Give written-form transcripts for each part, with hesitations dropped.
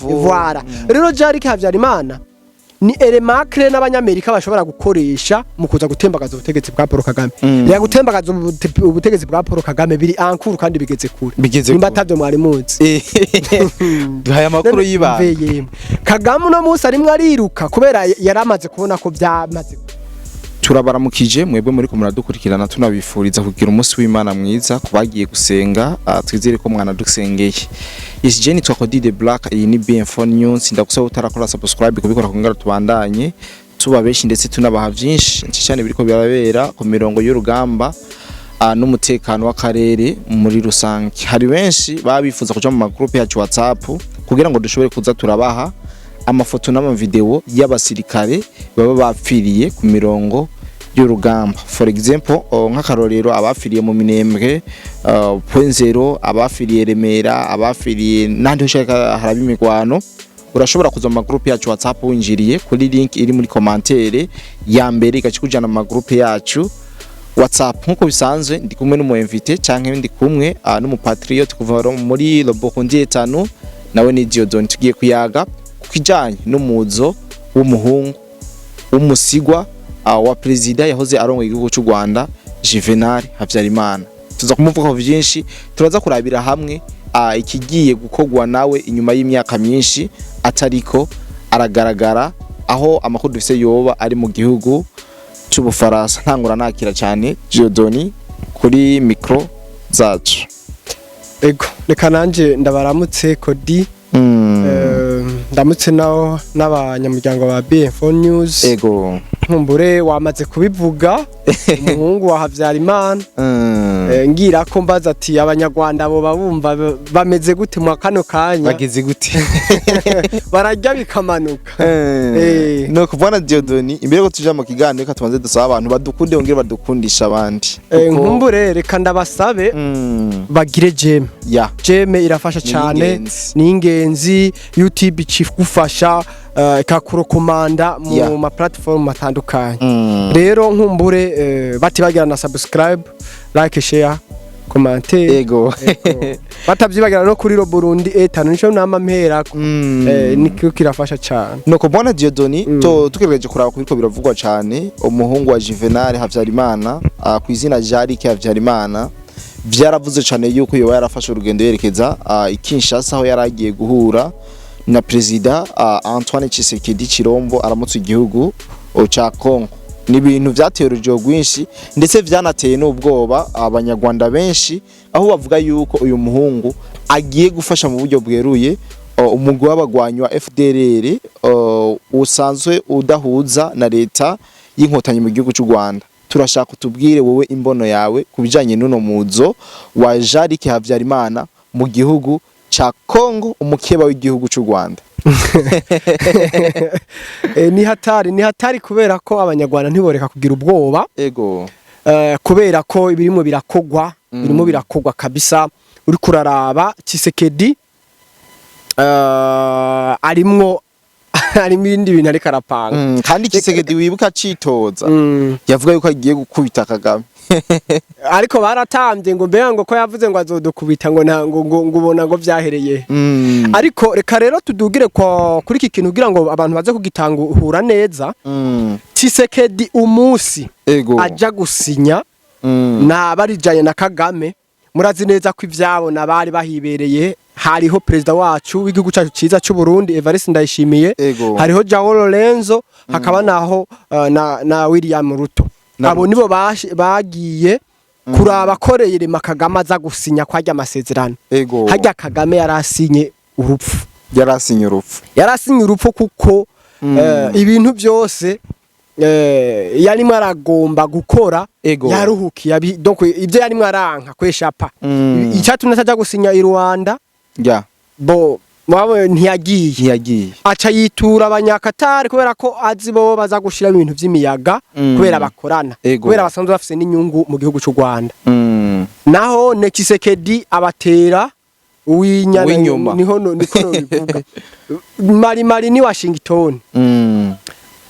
Voilà, rero Jean Luc Habyarimana ni élément clé n'abanyamerika bashobora gukoresha mu kuza gutembagaza ubutegetsi bwa Paul Kagame. Ya gutembagaza ubutegetsi bwa Paul Kagame biri en cours kandi bigeze kure. Bigeze Nimba kure. atavyo mwari muzi. Duhaye amakuru y'ibanga. Mve yemwe. Kagame uno munsi arimwo ariruka kubera yari amaze kubona ko byamaze. Turabaramukije mwebwe muri ko muradukurikirana, tunabifuriza kugira umunsi w'Imana mwiza ku bagiye gusenga. Twizere ko mwanadusengeye. Yes, je nitwa Cody the Black, iyi ni BM4 News. Ndagusaba utarakora subscribe kubikora kugira tubandanye tuba benshi ndetse tunabaha vyinshi cyane biriko birabera ku mirongo y'urugamba n'umutekano w'akarere muri rusange. Hari benshi baba bifuza kuja mu magroupe yacu WhatsApp kugira ngo dushobore kuza turabaha amafoto n'amavideo y'abasirikare baba bapfiriye ku mirongo y'urugamba. For example, nk'akarorero, abapfiriye mu Minembwe Point Zero, abapfiriye Remera, abapfiriye n'ahandi hose haraba imigwano. Urashobora kuza mu magroupe yacu WhatsApp winjiriye kuri link iri muri commentaire ya mbere, igaca ikujana mu magroupe yacu WhatsApp. Nkuko bisanzwe, ndi kumwe n'umu invité canke ndi kumwe n'umupatriote kuva muri Le Burundi etanu, nawe ni Dieudonné. Tugiye kuyaga ku kijanye n'umuzo w'umuhungu w'umusigwa wa perezida yahoze arongoye igihugu cy'u Rwanda, Juvenal Habyarimana. Tuza kumuvugaho vyinshi, turaza kurabira hamwe ikigiye gukorwa nawe inyuma y'imyaka myinshi atariko aragaragara, aho amakuru dufise yoba ari mu gihugu cy'Ubufaransa. Ntangura nakira cyane Dieudonné kuri micro zacu. Ego, reka nanje ndabaramutse, Cody. Ndamutse naho n'abanyamuryango ba BM4 News. Nkumbure wamaze kubivuga, umuhungu wa Habyarimana. Ngira ko mbaza ati abanyarwanda bo babumva bameze gute mu kano kanya? Bageze gute? Bararya bikamanuka. No kubona Dieudonné, imbere ko tuja mu kiganiro, reka tubanze dusaba abantu badukunde bongere badukundisha abandi. Nkumbure reka ndabasabe bagire j'aime. J'aime irafasha Ni cyane. ingenzi. Ni ingenzi, YouTube ikigufasha, ikakurekomanda mu ma platform atandukanye. Rero nkumbure batibagira na subscribe, like, share, commenter. Ego. Batavyibagira no kuri Burundi etanu, nico nama mperako. Niko kirafasha cyane. No kubona Dieudonné, to tugerageje kuraba kubiriko biravugwa cyane, umuhungu wa Juvenal Habyarimana ku izina Jean Luc Habyarimana, vyaravuze cyane yuko yoba yarafashe urugendo yerekeza i Kinshasa, aho yari agiye guhura na perezida Antoine Tshisekedi Chilombo aramutse igihugu ca Congo. Ni ibintu vyateye urujijo rwinshi, ndetse vyanateye n'ubwoba abanyarwanda benshi, aho bavuga yuko uyu muhungu agiye gufasha mu buryo bweruye umugwi w'abagwanyi wa FDLR usanzwe udahuza na leta y'inkotanyi mu gihugu cy'u Rwanda. Turashaka utubwire wowe imbono yawe ku bijanye n'uno muzo wa Jean Luc Habyarimana mu gihugu ca Congo, umukeba w'igihugu cy'u Rwanda. Ni hatari, ni hatari, kubera ko abanyarwanda ntiboreka kugira ubwoba. Kubera ko ibirimo birakogwa, birimo birakogwa kabisa. Uri kuraraba Tshisekedi arimwo harimo ibindi bintu ariko arapanga. Kandi Tshisekedi wibuka acitoza yavuga yuko agiye gukubita Kagame. Ariko baratambye ngo mbega ngo ko yavuze ngo azodukubita, ngo nta ngo ubona ngo vyahereye. Ariko reka rero tudugire kwa kuri iki kintu kugira ngo abantu baze kugitangura neza. Tshisekedi umunsi aja gusinya nabarijanye na Kagame, murazi neza ko ivyabo nabari bahibereye. Hariho perezida wacu w'igihugu cyacu ciza cy'u Burundi, Evariste Ndayishimiye, hariho Joao Lorenzo, hakaba naho na William Ruto. Na Abo Ruto. nibo bagiye kuraba ko rema Kagame aza gusinya kwajya amasezerano. Hajya Kagame yarasinye urupfu. Yarasinye urupfu. Yarasinye urupfu kuko ibintu byose yarimo aragomba gukora yaruhukiye donc ibyo yarimo aranka kweshapa. Icyatumye atajya gusinya i Rwanda, bo mwabo ntiyagiye. Ntiyagiye. Aca yitura abanyakatari kubera ko azi bo baza gushira ibintu vy'imiyaga, kubera bakorana, kubera basanzwe bafise n'inyungu mu gihugu cy'u Rwanda. Naho ne Tshisekedi abatera uwinyana. Uw'inyuma. Niho niko no bivuga, mari mari ni Washington.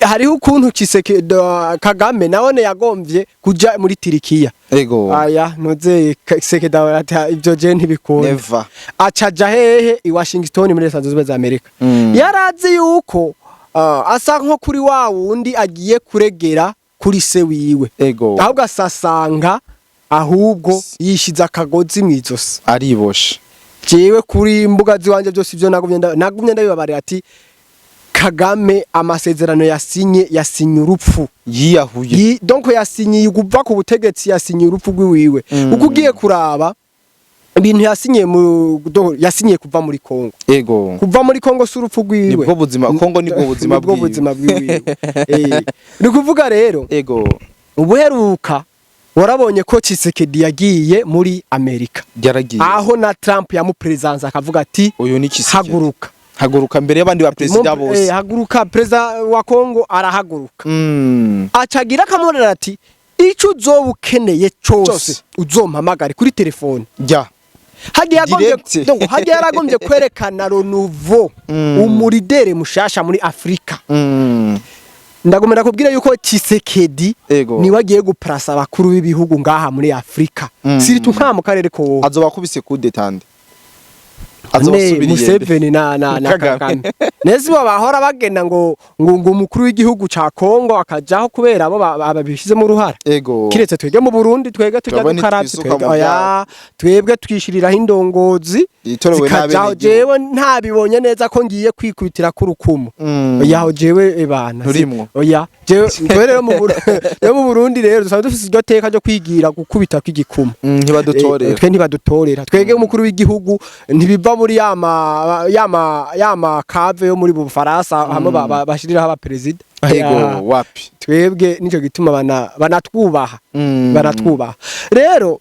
Hariho ukuntu Kagame nawone yagomvye kuja muri Tirikiya. Aya ntuze Tshisekedi ati ibyo je ntibikunda. Never. Acaja hehe? I Washington, muri Leta Zunze Ubumwe za Amerika. Yarazi yuko asa nko kuri wa wundi agiye kuregera kuri se wiwe, ahubwo asasanga ahubwo yishize akagozi mw'izosi. Ariboshe. Jewe kuri mbuga ziwanje byose ivyo nagumye ndabibabarira ati Kagame amasezerano yasinye, yasinye urupfu. Yiyahuye. Donc yasinyiye kuva ku butegetsi, yasinyiye urupfu rwiwiwe. Uko ugiye kuraba ibintu yasinyiye mu donc yasinyiye kuva muri Kongo. Kuva muri Kongo si urupfu rwiwe. Nibwo buzima, Kongo nibwo buzima nibwo bwiwe. Buzima bwiwe. Ni kuvuga rero, ubuheruka warabonye ko Tshisekedi yagiye muri Amerika, Yaragiye. aho na Trump yamupresence akavuga ati Uyu ni Tshisekedi. Haguruka. Haguruka mbere y'abandi ba perezida bose. Haguruka, perezida wa Kongo arahaguruka. Acagira akamubwira ati ico uzoba ukeneye cose Cose. uzompamagare kuri telefone. Jya. Hagiye yagombye Direct. Donc hagiye yaragombye kwerekana renouveau, umu leader mushasha muri Afrika. Ndagomba kubwira yuko Tshisekedi niwe agiye guprasa abakuru b'ibihugu ngaha muri Afrika, surtout nka mu karere ko Azoba akubise coup d'état nde? Ne Azobasubiriye. Museveni na Kagame. Kagame nezi bo bahora bagenda ngo umukuru w'igihugu ca Kongo akajaho kubera abo babishizemo uruhara. Kiretse twebwe mu Burundi, twebwe tujya Twebwe dukaravye ntitwisuka twebwe mu oya, twebwe twishiriraho indongozi Yitorewe zikajaho. n'abenegihugu. Jewe ntabibonye neza ko ngiye kwikubitira kurukumu. Oya, jewe ebana Nturimwo. Oya, jewe twe rero mu rero mu Burundi rero dusanzwe dufise iryo teka ryo kwigira gukubita kw'igikumu. Ntibadutorera. Twe ntibadutorera. Twebwe umukuru w'igihugu ntibiva muri yama cave yo muri Bufaransa hamwe bashiriraho abaperezida. Ego, wapi. Twebwe nico gituma banatwubaha. Banatwubaha rero.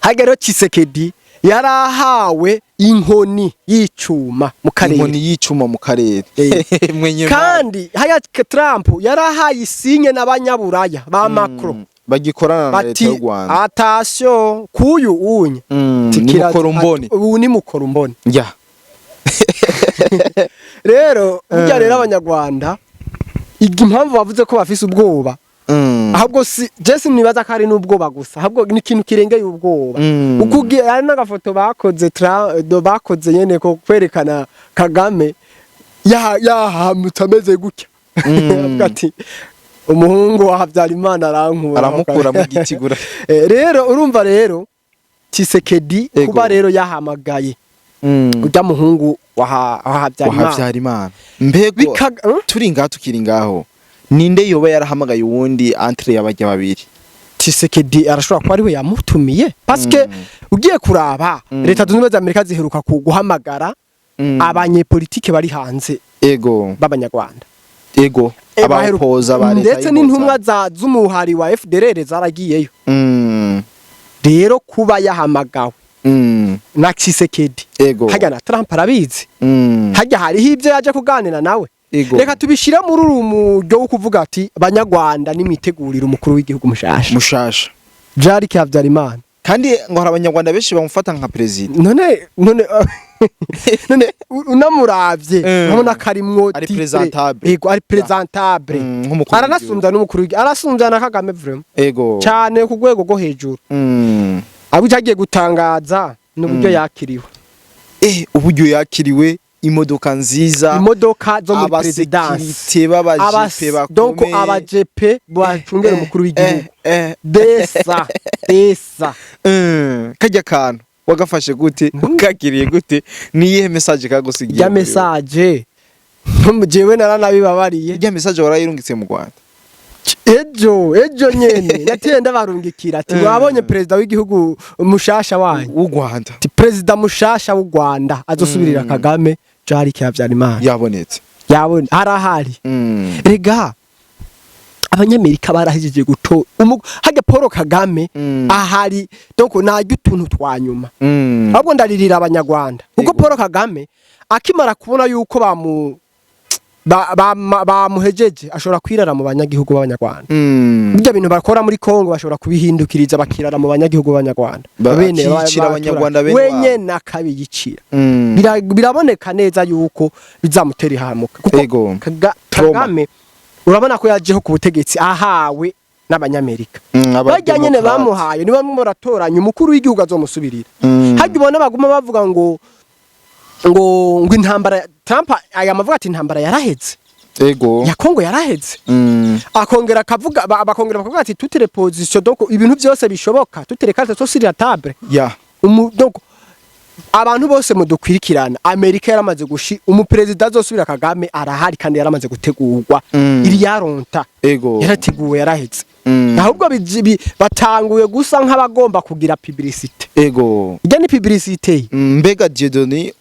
Hagero Tshisekedi yarahawe inkoni y'icuma mu karere. Inkoni y'icuma mu karere. Mwenye. Kandi haya Trump yarahaye isinye n'abanyaburaya ba Macron bagikorana na leta bati y'u Rwanda. Attention kuyu unye. Ni mukoromboni. Ubu ni mukoromboni. Ya. Rero burya rero abanyarwanda impamvu bavuze ko bafise ubwoba, ahubwo si Jesse nibaza ko ari n'ubwoba gusa, ahubwo ni ikintu kirengeye ubwoba. Uko ugiye hari n'agafoto bakoze bakoze nyene ko kwerekana Kagame yahamutse ameze gutya. Avuga ati umuhungu wa Habyarimana arankura. Aramukura mu gitigura. Rero urumva rero Tshisekedi kuba rero yahamagaye urya muhungu wa Habyarimana. Wa Habyarimana. Mbego turi ngaho, tukiri ngaho, ninde yoba yarahamagaye uwundi entre y'abajya babiri? Tshisekedi arashobora kuba ariwe yamutumiye, parce que ugiye kuraba Leta Zunze Ubumwe za Amerika ziheruka guhamagara abanyepolitike bari hanze b'abanyarwanda. Abapoza ba leta ndetse n'intumwa z'umuhari wa FDLR zaragiyeyo. Rero kuba yahamagawe na Tshisekedi, harya na Trump arabizi, harya hariho ibyo yaje kuganira nawe. Reka tubishire muri uru muryo wo kuvuga ati banyarwanda nimwitegurire umukuru w'igihugu mushasha, mushasha, Jean Habyarimana. Kandi ngo hari abanyarwanda benshi bamufata nka perezida. None unamuravye urabona ko arimwo Ari titre. presentable. Yego, ari presentable. Nk'umukuru. Aranasumbya n'umukuru w'igihugu, arasumbya na Kagame vraiment, cyane ku rwego rwo hejuru. Abo cyagiye gutangaza n'uburyo yakiriwe. Uburyo yakiriwe, imodoka nziza, Imodoka zo muri présidence, abasekirite b'abajepe donc bakomeye. Abajepe bacungera umukuru w'igihugu. Desa desa. Kajya kantu wagafashe gute? Ukakiriye gute? Niyihe message kagusigiye? Rya message jewe naranabibabariye. Rya message warayirungitse mu Rwanda? Ejo nyene nateye ndabarungikira ati wabonye perezida w'igihugu mushasha wanyu w'u Rwanda. Ati perezida mushasha w'u Rwanda azosubirira Kagame, Jean Habyarimana, yabonetse. Yabone arahari. Rega abanyamerika barahejeje guto hajya Paul Kagame ahari, donc najya utuntu twa nyuma. Ahubwo ndaririra abanyarwanda kuko Paul Kagame akimara kubona yuko bamuhejeje ashobora kwirara mu banyagihugu b'abanyarwanda. Ibyo bintu bakora muri Kongo bashobora kubihindukiriza bakirara mu banyagihugu b'abanyarwanda. Bene Bakiyicira abanyarwanda bene wabo. Wenye nakabiyicira. Biraboneka neza yuko bizamutera ihamuka kuko Trauma. Kagame Urabona ko yajeho ku butegetsi ahawe n'Abanyamerika. Barya nyene Abademokrate. Bamuhaye ni bamwe baratoranya umukuru w'igihugu azomusubirira. Harya ubona baguma bavuga ngo intambara, Trump aya mavuga ati intambara yaraheze ya Kongo yaraheze. Akongera akavuga, bakongera bakavuga ati toutes les positions, donc ibintu byose bishoboka, toutes les cartes sont sur la table. Donc abantu bose mudukwirikirana, Amerika yaramaze gushi umuperezida azosubira Kagame arahari kandi yaramaze gutegurwa. Iri yaronta yarateguwe, yaraheze. Ahubwo batanguye gusa nk'abagomba kugira publicité. Ijya ni publicité. Mbega Dieudonné,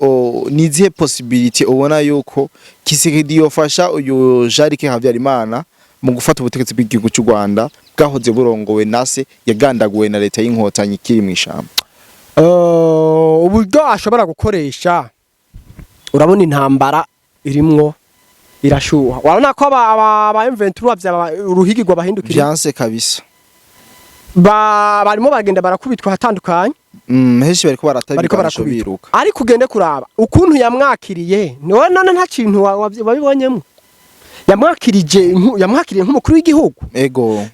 ni izihe possibilité ubona yuko Tshisekedi yofasha uyu Jean-Luc Habyarimana mu gufata ubutegetsi bw'igihugu cy'u Rwanda bwahoze burongowe na se yagandaguwe na leta y'Inkotanyi ikiri mu ishamba? Uburyo ashobora gukoresha, urabona intambara irimwo irashuha, urabona ko aba M23 vyaba uruhigirwa bahindukira. Vyanse kabisa. Barimo bagenda barakubitwa ahatandukanye. Henshi bariko barata Bariko ibigwanisho barakubitwa. biruka. Ariko ugende kuraba ukuntu yamwakiriye, niwe none nta kintu wabibonyemo, yamwakiriye nk'umukuru w'igihugu.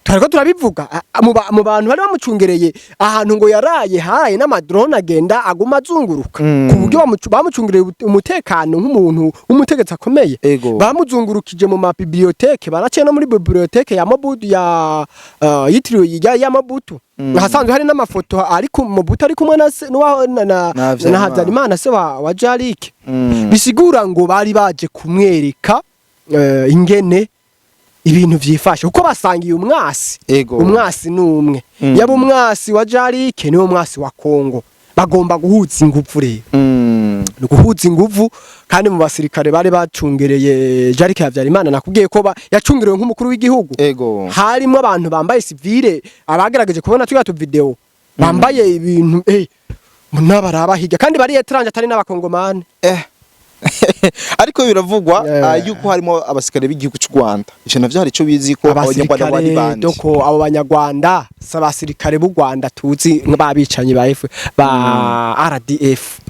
Twariko turabivuga mu bantu bari bamucungereye ahantu ngo yaraye, haraye n'amadrone agenda aguma azunguruka ku buryo bamucungereye umutekano nk'umuntu w'umutegetsi akomeye. Bamuzungurukije mu ma bibliothèque, baraciye no muri bibliothèque ya Mobutu, ya yitiriwe ya Mobutu, hasanzwe hari n'amafoto ari ku Mobutu ari kumwe na se na Na Habyarimana. Na Habyarimana se wa Jarike. Bisigura ngo bari baje kumwereka ingene ibintu vyifashe, kuko basangiye umwasi. Umwasi ni umwe. Yaba umwasi wa Jarike niwo mwasi wa Kongo, bagomba guhuza inguvu rero. Ni guhuza inguvu. Kandi mu basirikare bari bacungereye Jarike Habyarimana, nakubwiye ko yacungerewe nk'umukuru w'igihugu, harimo abantu bambaye civile, abagerageje kubona turiya tu video, bambaye ibintu n'abaraba hirya kandi bari étranger, atari n'Abakongomani. Ariko biravugwa yuko harimo abasirikare b'igihugu cy'u Rwanda. Ivyo navyo hari ico bizi ko Abanyarwanda bari Abasirikare bandi. Doko abo Banyarwanda si abasirikare b'u Rwanda tuzi nk'ababicanyi ba F ba RDF,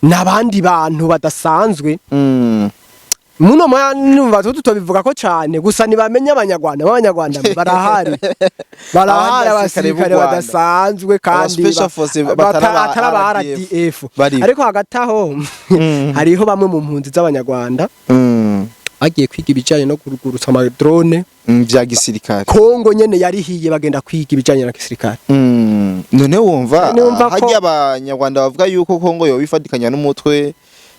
n'abandi bantu badasanzwe. Muno numva tutobivuga ko cyane, gusa ntibamenye Abanyarwanda, b'Abanyarwanda barahari, barahari. Abandi basirikare b'u Abasirikare Rwanda. badasanzwe kandi Aba special force batari aba atari aba RDF. RDF. Bariho. Ariko hagati aho hariho bamwe mu mpunzi z'Abanyarwanda bagiye kwiga ibijyanye no kugurutsa amadrone. Vya gisirikare. Kongo nyene yarihiye, bagenda kwiga ibijyanye na gisirikare. None wumva Numva harya Abanyarwanda bavuga yuko Kongo yoba ifatikanya n'umutwe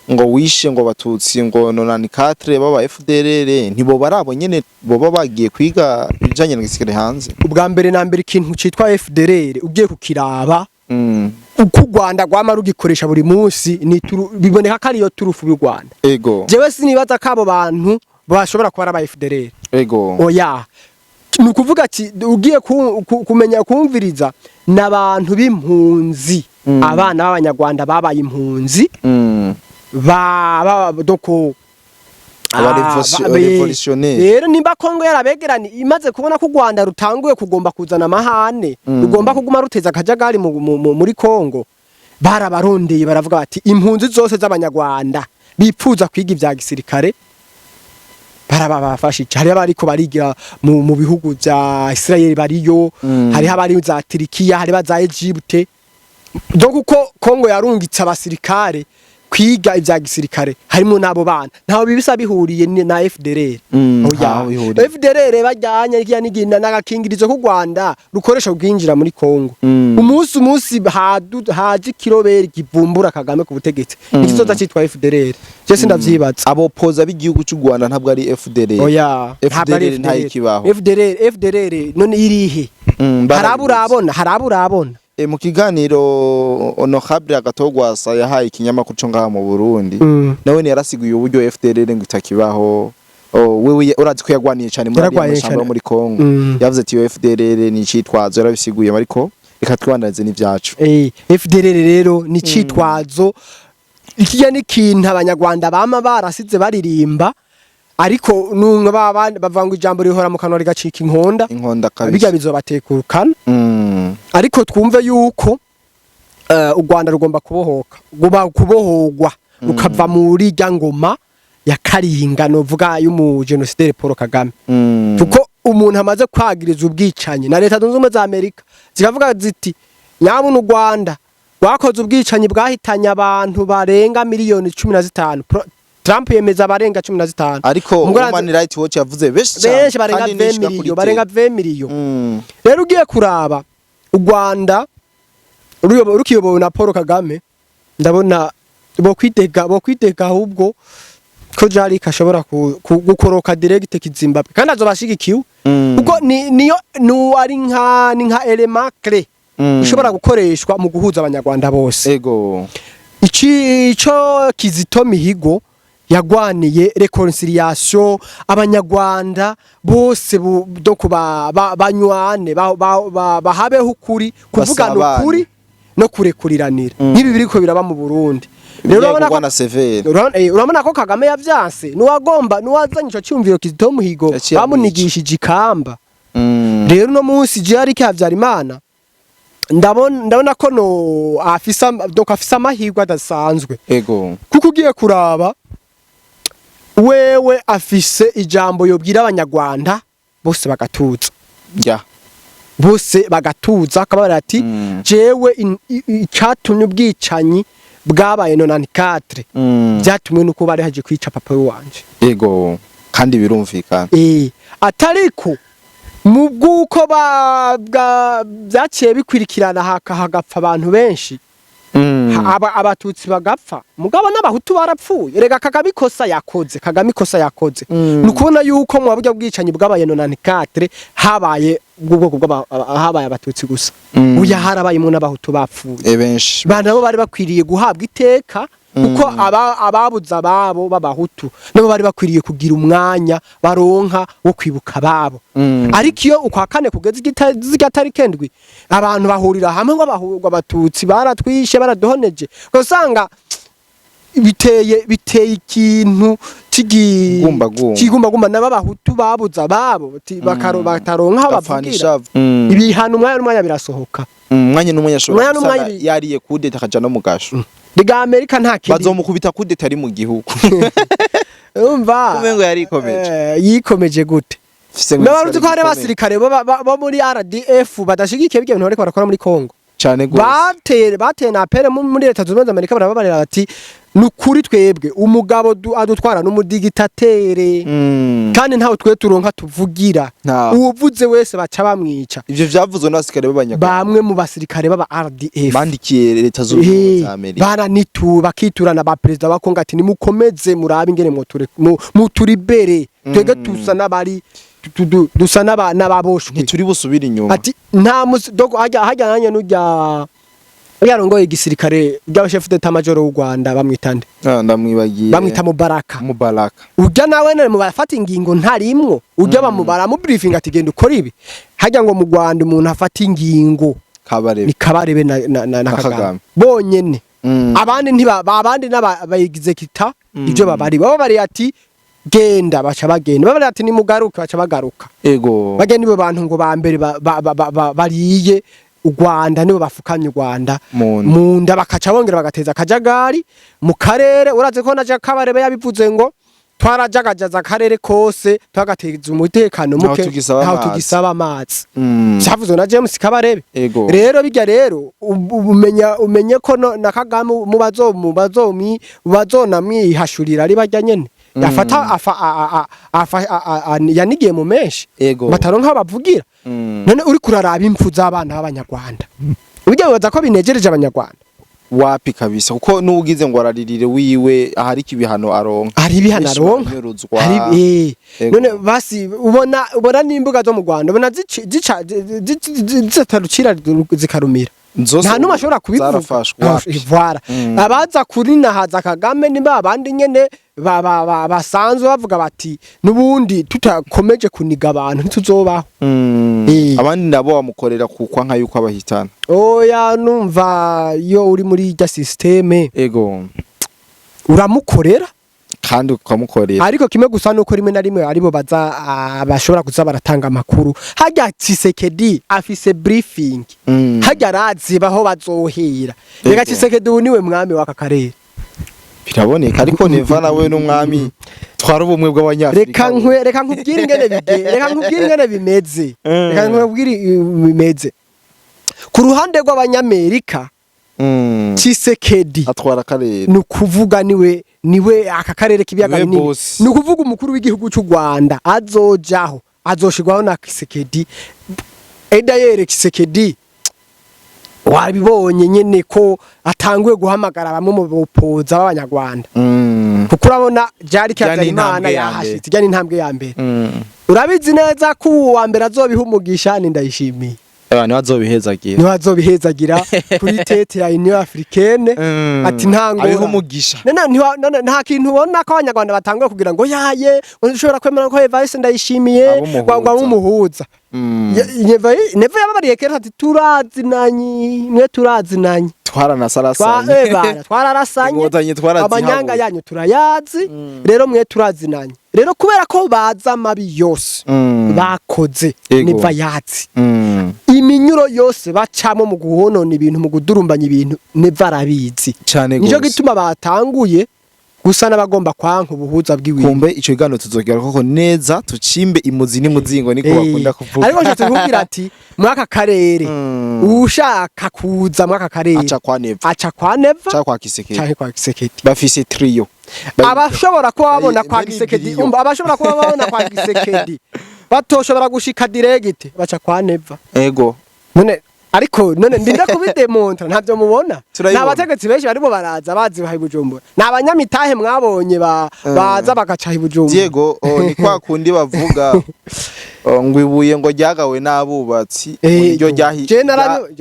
ngo wishe ngo Batutsi ngo 94 baba FDLR, ntibo barabo nyene boba bagiye kwiga ibijanye na gisirikare hanze? Ubwa mbere na mbere, ikintu citwa FDLR ugiye kukiraba uko u Rwanda rwama rugikoresha buri munsi, ni biboneka ko ariyo turufu y'u Rwanda. Jewe sinibaza ko abo bantu bashobora kuba ari aba FDLR. Oya, ni ukuvuga ati ugiye kumenya kumviriza n'abantu b'impunzi, abana b'Abanyarwanda babaye impunzi, ba doko Aba révolutionnaire. Rero nimba Kongo yarabegerani imaze kubona ko u Rwanda rutanguye kugomba kuzana amahane, rugomba kuguma ruteza akajagari muri Kongo, barabarondeye, baravuga bati impunzi zose z'Abanyarwanda bipfuza kwiga ibya gisirikare barabafashije. Hariho abariko barigira mu bihugu vya Israel bariyo, hariho abari za Turikiya, hariho za Egypte. Donc uko Kongo yarungitse abasirikare kwiga ivya gisirikare, harimo n'abo bana, ntaho bibisa bihuriye na FDLR. Oya. Ntaho bihuriye. FDLR bajyanye kirya n'igina n'agakingirizo k'u Rwanda rukoresha ubwinjira muri Kongo. Umunsi haje ikiroberi kivumbura Kagame ku butegetsi, ikizoza citwa FDLR, je sindavyibaza. Abopoza b'igihugu cy'u Rwanda ntabwo ari FDLR. Oya, ntabwo ari FDLR ntayikibaho. FDLR, FDLR none irihe? Haraba urabona, haraba urabona. Mu kiganiro Honorable Agatogwasa yahaye ikinyamakuru cyo ngaha mu Burundi, nawe yarasiguye uburyo FDLR ngo itakibaho. Wewe urazi ko yagwaniye cyane muri ariya Yaragwaniye mashamba yo cane. muri Kongo. Yavuze ati iyo FDLR ni icitwazo, yarabisiguye, ariko reka twibandanize n'ivyacu. FDLR rero ni citwazo, ikijya n'ikintu Abanyarwanda bama barasize baririmba, ariko numwe bavanga ijambo rihora mu kanwa rigacika inkonda. Inkonda Bijya kabisa. bizobatekurukana. Ariko twumve yuko u Rwanda rugomba kubohoka, kubohogwa rukava muri rya ngoma. ya Karinga, novuga y'umugenosideri Paul Kagame, kuko umuntu amaze kwagiriza ubwicanyi na Leta Zunze Ubumwe za Amerika zikavuga ziti: "Nyabuna, u Rwanda rwakoze ubwicanyi bwahitanye abantu barenga miliyoni 15." Trump yemeza abarenga 15. Ariko Mugora Human Rights Watch yavuze benshi cyane, benshi barenga kandi n'ishika 20 kuri miliyo, barenga 20 miliyo. Rero ugiye kuraba u Rwanda rukiyobowe na Paul Kagame, ndabona bo kwitega ahubwo ko Jarike ashobora gukoroka direct Kizimbabwe, kandi azobashigikiwe, kuko ni niyo nu ari nka ni nka élément clé ishobora gukoreshwa mu guhuza Abanyarwanda bose. Ici ico Kizito Mihigo yagwaniye, réconciliation, Abanyarwanda bose donc banywane, bahabeho ukuri, kuvugana Basabane. ukuri no kurekuriranira, nk'ibi biriko biraba mu Burundi. Rero urabona ko na severe. Urabona ko Kagame yavyanse, nuwagomba nuwazanye ico cyumviro Kizito Mihigo Yaciye amwica. bamunigishije ikamba. Rero uno munsi Jarike Habyarimana ndabona ko no afisa, donc afise amahirwe adasanzwe, kuko ugiye kuraba wewe afise ijambo yobwira Abanyarwanda bose bagatuza, bose bagatuza, akababwira ati: "Jewe icatumye ubwicanyi bwabaye 94 byatumwe nuko bari haje kwica papa wanje." Ego, kandi birumvikana. Atariko mu bw'uko byaciye bikwirikirana, hagapfa abantu benshi, Abatutsi bagapfa, mugabo n'Abahutu barapfuye. Rega Kagame ikosa yakoze, Kagame ikosa yakoze ni ukubona yuko mu buryo bwicanyi bwabaye 94 habaye ubwoko habaye Abatutsi gusa. Uya harabayemo n'Abahutu bapfuye. Benshi. Ba nabo bari bakwiriye guhabwa iteka, kuko ababuze ababo b'Abahutu nabo bari bakwiriye kugira umwanya baronka wo kwibuka ababo. Ariko iyo ukwa kane kugeze zirya tariki 7, abantu bahurira hamwe ngo abahurwa Abatutsi baratwishe, baraduhoneje, ugasanga biteye ikintu Gumbagumba. Kigumbagumba, nabo Abahutu babuze ababo bataronka aho Gapfana bavugira. Ishavu. Ibihano umwanya n'umwanya birasohoka. Umwanya n'umwanya ashobora Umwanya n'umwanya gusanga yariye kudeta akaja no mu gasho. Riga Amerika nta kindi. Bazomukubita kudeta ari mu gihugu. Umva. Umengo yarikomeje. Yikomeje gute? Fise ngo N'abaruzi ko hari igisirikare. abasirikare bo muri RDF badashigikiye ibyo bintu bariko barakora muri Congo. Cane gose. Bateye na appel muri Leta Zunze Ubumwe za Amerika, barababarira bati: "Nukuri twebwe umugabo adutwara n'umudictateur, kandi ntawe twe turonka tuvugira. Ntawe. Uwuvuze wese baca bamwica." Ivyo vyavuzwe n'abasirikare b'Abanyarwanda. Bamwe mu basirikare b'aba RDF bandikiye Leta Zunze Ubumwe za Amerika. Baranitu bakiturana ba perezida ba Kongo ati: "Nimukomeze murabe ingene muturibere, twebwe tusa n'abari dusa n'ababoshwe." Ntituri busubire inyuma. Ati nta musi dogo hajya hajya nanye nujya yarongoye igisirikare bya chef d'état major w'u Rwanda, bamwita nde? Ah, ndamwibagiye. Bamwita Mubaraka. Mubaraka. Ujya nawe nene mu bafata ingingo ntarimwo, ujya bamu briefing ati: "Genda ukora ibi." Hajya ngo mu Rwanda umuntu afata ingingo Kabarebe. Ni Kabarebe na Na Kagame Kagame. bonyene. Abandi ntiba abandi n'aba exécuta ibyo babari baba bari ati: "Genda", baca bagenda, baba bari ati: "Nimugaruke", baca bagaruka. Bagenda nibo bantu ngo ba mbere bariye u Rwanda, nibo bafukamye u Rwanda Mu nda. mu nda, bakaca bongera bagateza akajagari mu karere. Urazi ko naje Kabarebe yabivuze ngo twarajagajaza akarere kose, twagateza umutekano Ntaho muke, tugisaba ntaho amazi. tugisaba amazi. Cyavuzwe na James Kabarebe. Rero bijya rero umenya umenye ko na Kagame mu bazo mu bazomi bazonamwihashurira ari bajya nyene yafata afa a- a- afa yanigiye mu menshi, bataronka bavugira. None uri kuraraba impfu z'abana b'Abanyarwanda, ujya wibaza ko binejereje Abanyarwanda? Wapi kabisa, kuko n'ugize ngo araririre wiwe ahari ibihano aronka. Hari ibihano Benshi aronka. baranyuruzwa. Hari none basi ubona n'imbuga zo mu Rwanda, ubona zica zitarucira zikarumira. Zose Nta n'umwe ashobora kubivuga. zarafashwe, wapi. Voilà. Abaza kurinahaza Kagame ni ba bandi nyene basanzwe bavuga bati: "Nubundi tutakomeje kuniga abantu ntituzobaho." Abandi nabo bamukorera kukwa nka yuko abahitana. Oya, numva iyo uri muri irya système uramukorera. Kandi ukamukorera. Ariko kimwe gusa nuko rimwe na rimwe aribo baza bashobora kuza baratanga amakuru. Harya Tshisekedi afise briefing, harya arazi baho bazohera. Reka, Tshisekedi ubu niwe mwami w'aka karere. Biraboneka, ariko Neva nawe n'umwami twara ubumwe bw'abanyafrika. Reka nkubwire ingene bige, reka nkubwire ingene bimeze. Reka nkubwire bimeze ku ruhande rw'abanyamerika. Tshisekedi Atwara akarere. Ni ukuvuga niwe aka karere k'ibiyaga Niwe binini. boss. Ni ukuvuga umukuru w'igihugu cy'u Rwanda azojaho azoshirwaho na Tshisekedi. D'ailleurs Tshisekedi wabibonye nyene ko atanguye guhamagara bamwe mu bopoza b'abanyarwanda, kuko urabona byari Rya ni Habyarimana intambwe ya yahashitse, rya ni intambwe ya mbere. Urabizi neza ko uwo wa mbere azobiha umugisha ni Ndayishimiye. Abantu bazobihezagira. Niwe azobihezagira kuri tête ya Union Africaine. Ati nta Abiha ngora umugisha. None nta kintu ubona ko abanyarwanda batanguye kugira ngo yaye ushobora kwemera ko Evariste Ndayishimiye Aba ngo abe umuhuza. Neva yababariye kera ati turazinanye, mwe turazinanye. Twaranasarasanye. Ebana, twararasanye. Inkotanyi twarazihabuye. Amanyanga yanyu turayazi. Rero mwe turazinanye. Rero kubera ko baza amabi yose bakoze, Neva yazi iminyuro yose bacamo mu guhonona ibintu, mu kudurumbanya ibintu, Neva arabizi. Cane Nico gose. gituma batanguye gusa n'abagomba kwanka ubuhuza bw'iwintu. Kumbe ico kiganiro tuzogera koko neza tucimbe imuzi n'imuzingo, niko bakunda kuvuga. Ariko nshatse kukubwira ati mwaka karere, ushaka kuza mwaka karere Aca kwa Neva. Aca kwa Neva. Aca kwa Kisekedi. Canke kwa Kisekedi. Bafise trio. Abashobora kuba babona kwa Bene Gisekedi ibiriyo. Umva, abashobora kuba babona kwa Gisekedi batoshobora gushika direct, baca kwa Neva. None ariko none ndinda kubidemontra, ntavyo mubona? Turabibona. Ni abategetsi benshi barimo baraza bazi baha Bujumbura, ni abanyamitahe mwabonye baza bagaca i Bujumbura. Diego, ni kwa kundi bavuga ngo ibuye ngo ryagawe n'abubatsi ngo niryo Je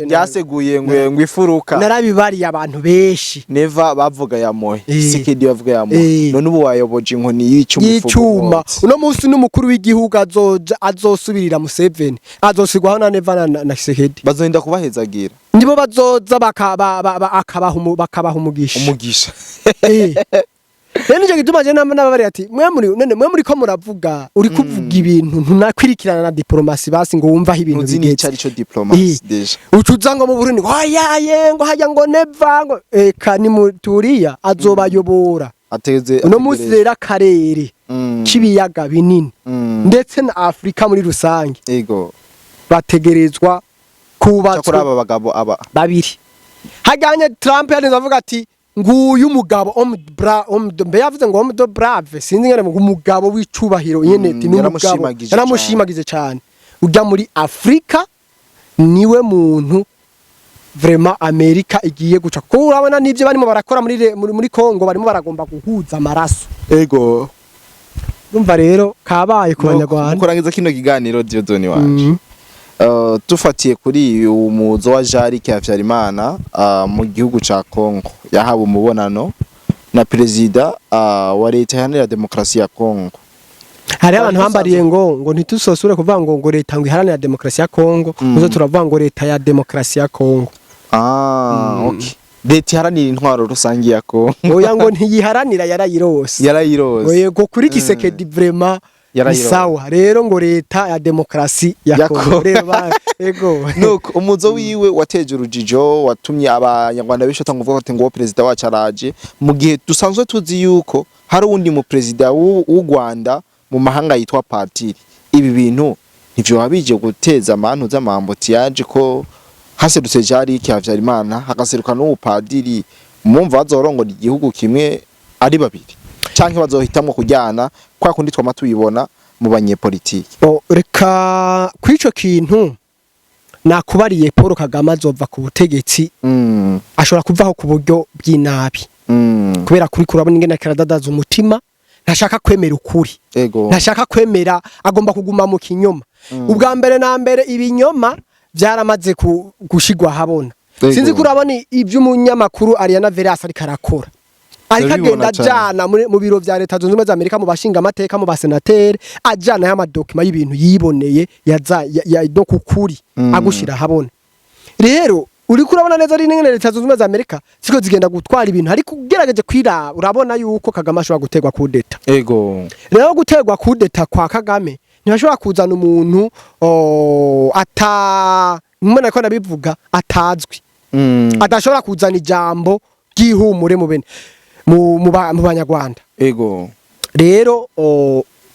ryaseguye ngo ifuruka. Narabibariye abantu benshi. Neva bavuga ya Mohe, Kisekedi bavuga ya Mohe, none ubu wayoboje inkoni y'icuma. Y'icuma. Uno munsi n'umukuru w'igihugu azoja azosubirira Museveni azosigwaho na Neva na Kisekedi. Bazorinda kubahezagira. Nibo bazoza bakabaha umugisha. Umugisha. Rero nicyo gituma je nababariye ati mwe muri none mwe muri ko muravuga, uri kuvuga ibintu ntunakwirikirana na diplomasi, basi ngo wumva aho ibintu Ntuzi bigeze. n'ico arico diplomasi déjà. Ucuza ngo mu Burundi ngo oyaye, ngo hajya ngo Neva, ngo eka ni muturiya azobayobora. Ateze. Uno munsi rero akarere k'ibiyaga binini ndetse na Afrika muri rusange bategerezwa Cyakora kubatswe aba bagabo aba babiri hajyanye. Trump yarinze avuga ati nguyu umugabo homme bra homme mbe yavuze ngo homme de brave, sinzi ngene, ngo umugabo w'icubahiro nyene, ati ni umugabo. Yaramushimagije. Yaramushimagije cyane. Ujya muri Afrika niwe muntu vraiment Amerika igiye guca, kuko urabona n'ibyo barimo barakora muri Congo, barimo baragomba guhuza amaraso. Urumva rero kabaye ku Mu banyarwanda. kurangiza kino kiganiro, Dieudonne wanje, dufatiye kuri uyu muzo wa Jarike Habyarimana mu gihugu ca Congo, yahawe umubonano na perezida wa leta iharanira demokarasi ya Congo. Hariho abantu bambariye ngo ntitusosure kuvuga ngo leta ngo iharanira demokarasi ya Congo, muzo turavuga ngo leta ya demokarasi ya Congo. Ah, okay. Leta iharanira intwaro rusange ya Congo. Oya, ngo ntiyiharanira, yarayirose. Yarayirose. Ngo yego, kuri Kisekedi vraiment ni Yarayirose. sawa. Rero ngo leta ya demokarasi ya Ya Congo. Congo. Rero yego. Nuko umuzo wiwe wateje urujijo, watumye abanyarwanda benshi batanga kuvuga ati ngo perezida wacu araje, mu gihe dusanzwe tuzi yuko hari uwundi mu perezida w'u Rwanda mu mahanga yitwa Patiri. Ibi bintu ntivyo bije guteza amantu z'amamboti yaje ko haserutse Jarike Habyarimana, hagaseruka n'uwo padiri, mumva bazorongora igihugu kimwe ari babiri canke bazohitamwo kujyana kwa kundi twama tubibona mu banyepolitiki? Oh, reka kuri ico kintu nakubariye, Paul Kagame azova ku butegetsi. Ashobora kuvaho ku buryo bw'inabi, kubera kuri kurabona ingene karadadaza umutima, ntashaka kwemera ukuri. Ntashaka kwemera, agomba kuguma mu kinyoma. Ubwa mbere na mbere ibinyoma byaramaze gushigwa habona. Sinzi ko urabona iby'umunyamakuru Ariana Veras ariko arakora, ariko Ndabibona agenda cane. ajana mu biro vya Leta Zunze Ubumwe za Amerika, mu bashinga amateka, mu basenateri, ajana y'amadokima y'ibintu yiboneye yaza ya do kukuri agushira habona. Rero uriko urabona neza ari n'ingene Leta Zunze Ubumwe za Amerika siko zigenda gutwara ibintu, ariko ugerageje kwiraba urabona yuko Kagame ashobora gutegwa kudeta. Rero gutegwa kudeta kwa Kagame, ntibashobora kuzana umuntu ata mbona ko nabivuga atazwi, adashobora kuzana ijambo ry'ihumure mu bene. mu Banyarwanda. Rero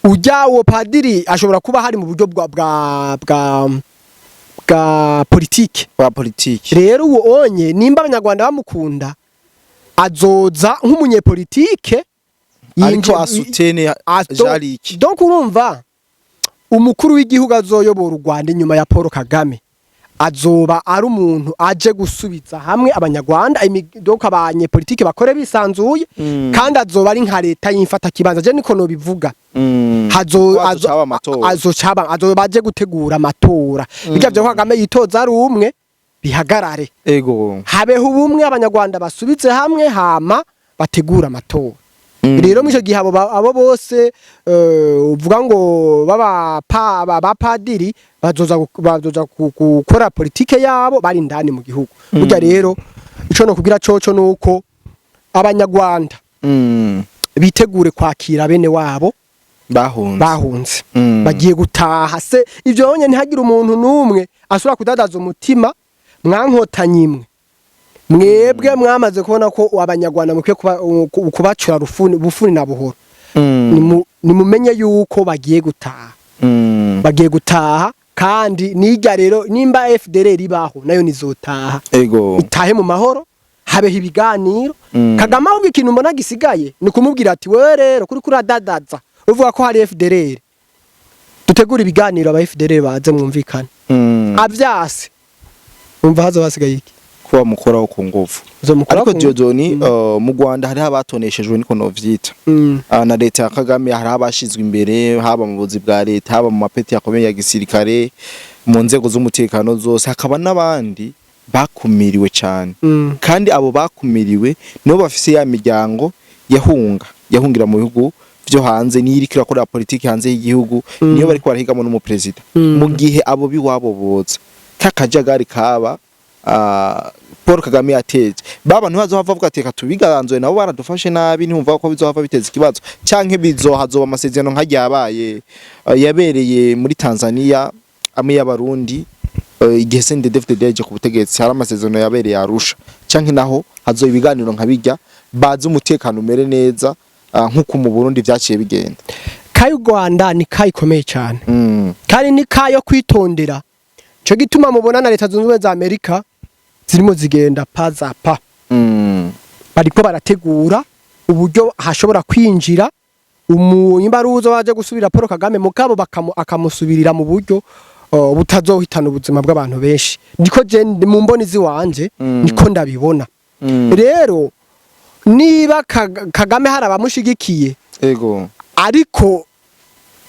ujya uwo padiri ashobora kuba hari mu buryo bwa politike. Bwa politiki. Rero uwo onye, nimba Abanyarwanda bamukunda, azoza nk'umunyepolitike. Ariko asutene Jariki. Donc urumva, umukuru w'igihugu azoyobora u Rwanda inyuma ya Paul Kagame azoba ari umuntu aje gusubiza hamwe Abanyarwanda, donc abanyepolitike bakore bisanzuye, kandi azoba ari nka leta y'imfata kibanza, je niko nobivuga. Hazo Ko hazoca amatora. Azocaba, azoba aje gutegura amatora. Bijya byo Kagame yitoza ari umwe bihagarare, habeho ubumwe, Abanyarwanda basubize hamwe, hama bategura amatora. Rero muri icyo gihe abo bose uvuga ngo baba abapadiri bazoza gukora politike yabo bari indani mu gihugu. Burya rero ico no kugira coco nuko Abanyarwanda bitegure kwakira bene wabo bahunze. Bahunze, bagiye gutaha. Se ivyo bonye, ntihagire umuntu n'umwe asubira kudadaza umutima. Mwankotanyi imwe, mwebwe mwamaze kubona ko Abanyarwanda mukwiye kubacura rufuni bufuni na buhoro. Nimumenye yuko bagiye gutaha. Bagiye gutaha, kandi nijya rero nimba FDLR ibaho nayo nizotaha. Itahe mu mahoro, habeho ibiganiro. Kagame ahubwo ikintu mbona gisigaye ni kumubwira ati: "Wewe rero kuri kuradadaza uvuga ko hari FDLR, dutegura ibiganiro, aba FDLR baze mwumvikane." Avyase umva hazo hasigaye iki? Kuba mukoraho ku nguvu. Uzomukora. Ariko Dieudonné, mu Rwanda hariho abatoneshejwe, niko novyita. Na leta ya Kagame hariho abashizwe imbere, haba mu buzi bwa leta, haba mu mapeti akomeye ya gisirikare, mu nzego z'umutekano zose, hakaba n'abandi bakumiriwe cyane. Kandi abo bakumiriwe nibo bafise ya miryango yahunga, yahungira mu bihugu vyo hanze, niyo iriko irakorera politiki hanze y'igihugu, niyo bariko barahigamo n'umuperezida. Mu gihe abo biwabo boza, kakajagari kaba Paul Kagame yateje, baba ntibazohava bavuga ati: "Reka tubiganzuye, nabo baradufashe nabi"? Ntiwumva ko bizohava biteza ikibazo, canke bizohazoba amasezerano nka ryabaye yabereye muri Tanzania amwe y'Abarundi, igihe CNDD-FDD yaje ku butegetsi, hari amasezerano yabereye Arusha, canke naho hazoba ibiganiro nka bijya, bazi umutekano umere neza, nk'uko mu Burundi vyaciye bigenda? Kayo Rwanda ni kayo ikomeye cyane, kandi ni kayo kwitondera. Ico gituma mubona na Leta Zunze Ubumwe za Amerika zirimo zigenda pa za pa. Bariko barategura uburyo hashobora kwinjira umunyimbaruzo waje gusubira Paul Kagame, mugabo akamusubirira mu buryo butazohitana ubuzima bw'abantu benshi. Niko je mu mboni ziwanje, niko ndabibona. Rero niba Kagame hari abamushigikiye, ariko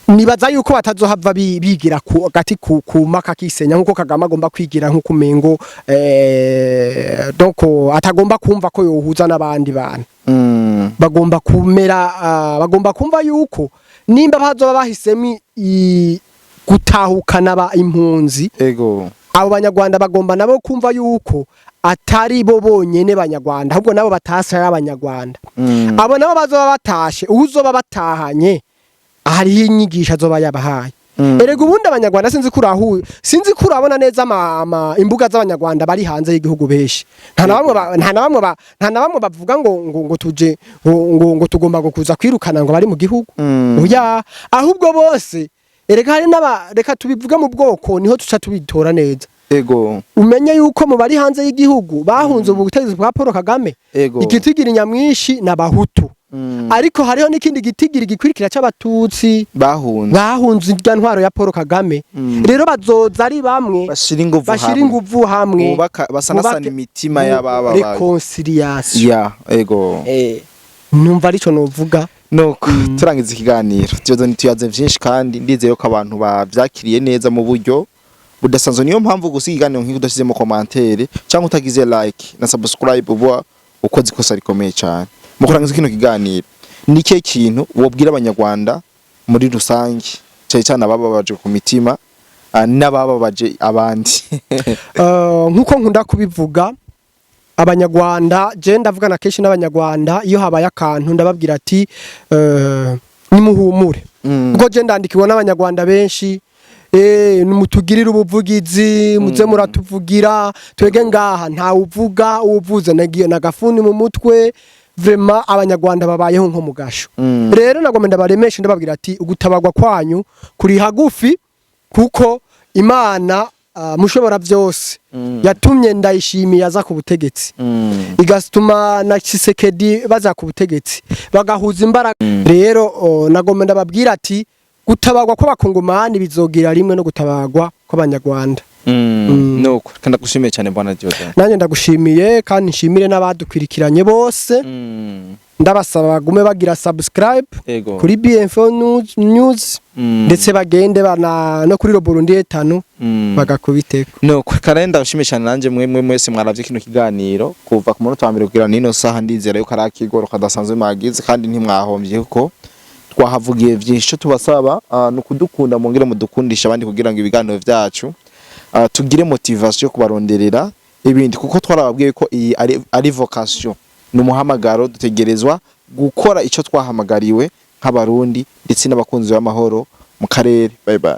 nibaza yuko batazohava bigira ku gati ku maka kisenya nkuko Kagame agomba kwigira, nkuko umengo donc atagomba kumva ko yohuza n'abandi bantu. Bagomba kumera, bagomba kumva yuko nimba bazoba bahisemo gutahukana ba impunzi, abo Banyarwanda bagomba nabo kumva yuko atari bo bonyene Banyarwanda, ahubwo nabo batase ari Abanyarwanda. Abo nabo bazoba batashe, uzoba batahanye hariho inyigisho azoba yabahaye. Erega ubundi Abanyarwanda, sinzi ko urahuye, sinzi ko urabona neza imbuga z'Abanyarwanda bari hanze y'igihugu benshi, nta na bamwe bavuga ngo tuje ngo tugomba ngo kuza kwirukana ngo bari mu gihugu. Oya, ahubwo bose erega hari n'aba, reka tubivuge mu bwoko niho tuca tubitora neza. Umenye yuko mu bari hanze y'igihugu bahunze ubu butegetsi bwa Paul Kagame, igitigiri nyamwinshi n'Abahutu. Ariko hariho n'ikindi gitigiri gikurikira c'Abatutsi bahunze. Bahunze irya ntwaro ya Paul Kagame. Rero bazoza ari bamwe bashira inguvu bashira hamwe. Inguvu hamwe. Bubaka, basanasana imitima y'abababaye. Réconciliation. Ya, ego. Numva arico novuga. Nuko turangiza ikiganiro, Dieudonné, tuyaze vyinshi kandi ndizeye ko abantu bavyakiriye neza mu buryo budasanzwe. Niyo mpamvu gusa ikiganiro nk'iki udashizemo commentaire cyangwa utagize like na subscribe uba ukoze ikosa rikomeye cyane. Mu kurangiza kino kiganiro, ni ikihe kintu wobwira Abanyarwanda muri rusange, cyane cyane abababaje ku mitima, n'abababaje abandi? Nkuko nkunda kubivuga, Abanyarwanda, je ndavugana kenshi n'Abanyarwanda, iyo habaye akantu ndababwira ati nimuhumure, kuko je ndandikiwe n'Abanyarwanda benshi: "Nimutugirire ubuvugizi, muze muratuvugira, twege ngaha nta uvuga, uvuze nagiye nagafuni mu mutwe." Vraiment, Abanyarwanda babayeho nko mu gasho. Rero nagomba ndabaremeshe, ndababwira ati ugutabagwa kwanyu kuri hagufi, kuko Imana mushobora byose yatumye Ndayishimiye aza ku butegetsi, igatuma na Tshisekedi baza ku butegetsi, bagahuza imbaraga. Rero nagomba ndababwira ati gutabagwa kw'Abakongomani bizogira rimwe no gutabagwa kw'Abanyarwanda. Nuko kandi ndagushimiye cyane, bwana Jordan. Nanjye ndagushimiye, kandi nshimire n'abadukwirikiranye bose. Ndabasaba bagume bagira subscribe kuri BFO News, ndetse bagende bana no kuri Burundi etanu bagakubiteko. Nuko kandi ndabashimiye cyane nanjye mwe mwese mwaravye kino kiganiro kuva ku munota wa mbere kugera nino saha. Ndizera yuko ari akigoro kadasanzwe mwagize, kandi ntimwahombye kuko twahavugiye byinshi. Icyo tubasaba ni ukudukunda, mwongere mudukundisha abandi kugira ngo ibiganiro vyacu tugire motivation yo kubaronderera ibindi, kuko twarababwiye ko iyi ari vocation, ni umuhamagaro. Dutegerezwa gukora ico twahamagariwe nk'Abarundi ndetse n'abakunzi b'amahoro mu karere. Bye bye.